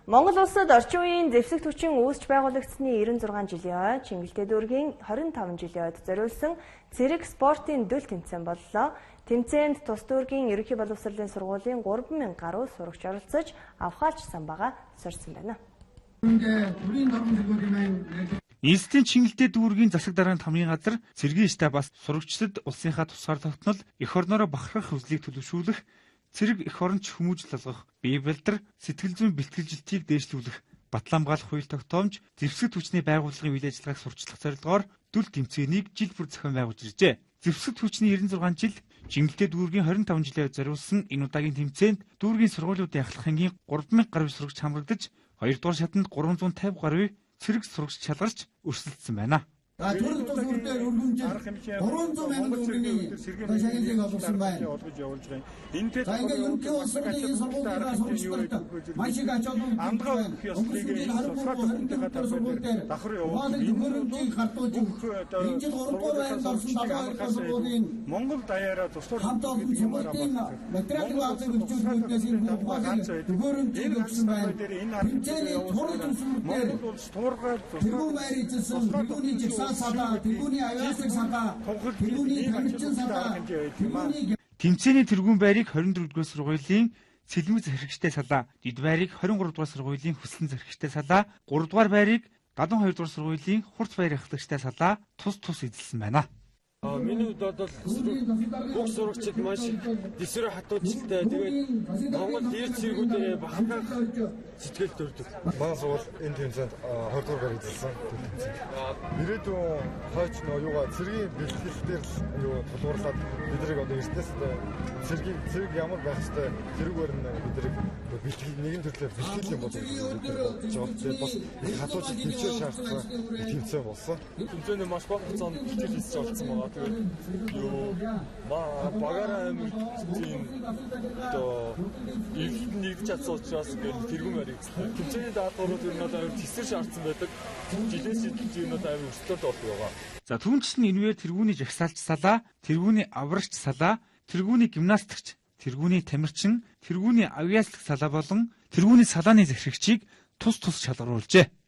Монгол улсад орчин үеийн зэвсэг хүчин үүсч байгуулагдсаны 96 жилийн ой, Чингэлтэй дүүргийн 25 жилийн ойд зориулсан цэрэг спортын дүл тэмцээн боллоо. Тэмцээнд тус дүүргийн ерөнхий боловсролын сургуулийн 3000 гаруй сурагч оролцож авхаалж самбаага сорьсон байна. Нийслэлийн Чингэлтэй дүүргийн засаг даргын тамгын газар цэргийн штабаас сурагчдад улсынхаа тусгаар тогтнол эх орноороо бахархах хүслийг төлөвшүүлэх, цэрэг эх оронч хүмүүжил олгох, бие балдар, сэтгэл зүйн бэлтгэлжилтийг дээшлүүлэх, батлан хамгаалах хууль тогтоомж, зэвсэг хүчний байгууллагын үйл ажиллагааг сурталчлах зорилгоор дүл тэмцээнийг жил бүр зохион байгуулж иржээ. Зэвсэг хүчний 96 жил, Чингэлтэй дүүргийн 25 жилээ зориулсан энэ удаагийн тэмцээнд дүүргийн сургуулиудын ахлах ангийн 3000 гаруй сурагч хамрагдаж, 2 дугаар шатанд 350 гаруй цэрэг сурагч шалгарч өрсөлдсөн байна. За төрөл тус үр дээр өргөмжил 300 мянган төгрөгийн шагналыг олгосон байна. За ингээд ерөнхий боловсролын сургуулийн сурагчдад маш их ач холбогдол байна. Өнгөрсөн жил 23 24 сургууль дээр ухаалаг төхөөрөмжийг гардуулж энэ жил 3 дугаар байранд орсон 72 дугаар сургуулийн Монгол даяараа тусгаар хамт олон сургуулийн материалын баазыг хөгжүүлэх үүднээс энэ ухаалаг төхөөрөмжийг өгсөн байна. Тэмцээний турал тус үр дээр тэргүүн байр эзэлсэн тэргүүний жагсаал салаа, тэргүүний авиаслаг салаа, тэргүүний тамирчин салаа, тэргүүний Тэмцээний тэргүүн байрыг 24 дугаар сургуулийн сэлмэг захирагчтай салаа, дид байрыг 23 дугаар сургуулийн хүслэн захирагчтай салаа, 3 дугаар байрыг 72 дугаар сургуулийн хурц баяр ахлагчтай салаа тус тус эзэлсэн байна. Миний хувьд бол бүх сурагчид маш их дэсвэр хатуучлалтай. Тэгээд Монгол дээд цэргүүдээ бахархах сэтгэл төрдөг. Манай сургууль энэ тэмцээнд 20 дугаар байр эзэлсэн. Ирээдүйн хойч нөө юугаа цэргийн бэлтгэл дээр юу тулгуурлаад биднийг одоо эртнээс цэргийн цэрэг ямар байх ёстой тэрүүгээр нь биднийг бэлтгэл нэгэн төрлөөр бэлтгэл юм болов уу гэж бодож байгаа. Тэгээд бас их хатууч төвчээр шаардсан тэмцээн болсон. Тэмцээний маш богино хугацаанд бэлтгэл хийсэж болсон байгаа. Тэгээд юу багаараа амир тийм одоо эвлэлд нэгдэж чадсан учраас ингээд тэргүүн байр эзэлсэн. Тэмцээний даатгаврууд ер нь бол амир тэсэр шаардсан байдаг. Жилээс жилд ер нь бол амир өрсөлдөөлт болдог байгаа. За түүнчлэн энэгээр тэргүүний жагсаалч салаа, тэргүүний аврагч салаа, тэргүүний гимнастикч, тэргүүний тамирчин, тэргүүний авиаслаг салаа болон тэргүүний салааны захирагчийг тус тус шалгаруулжээ.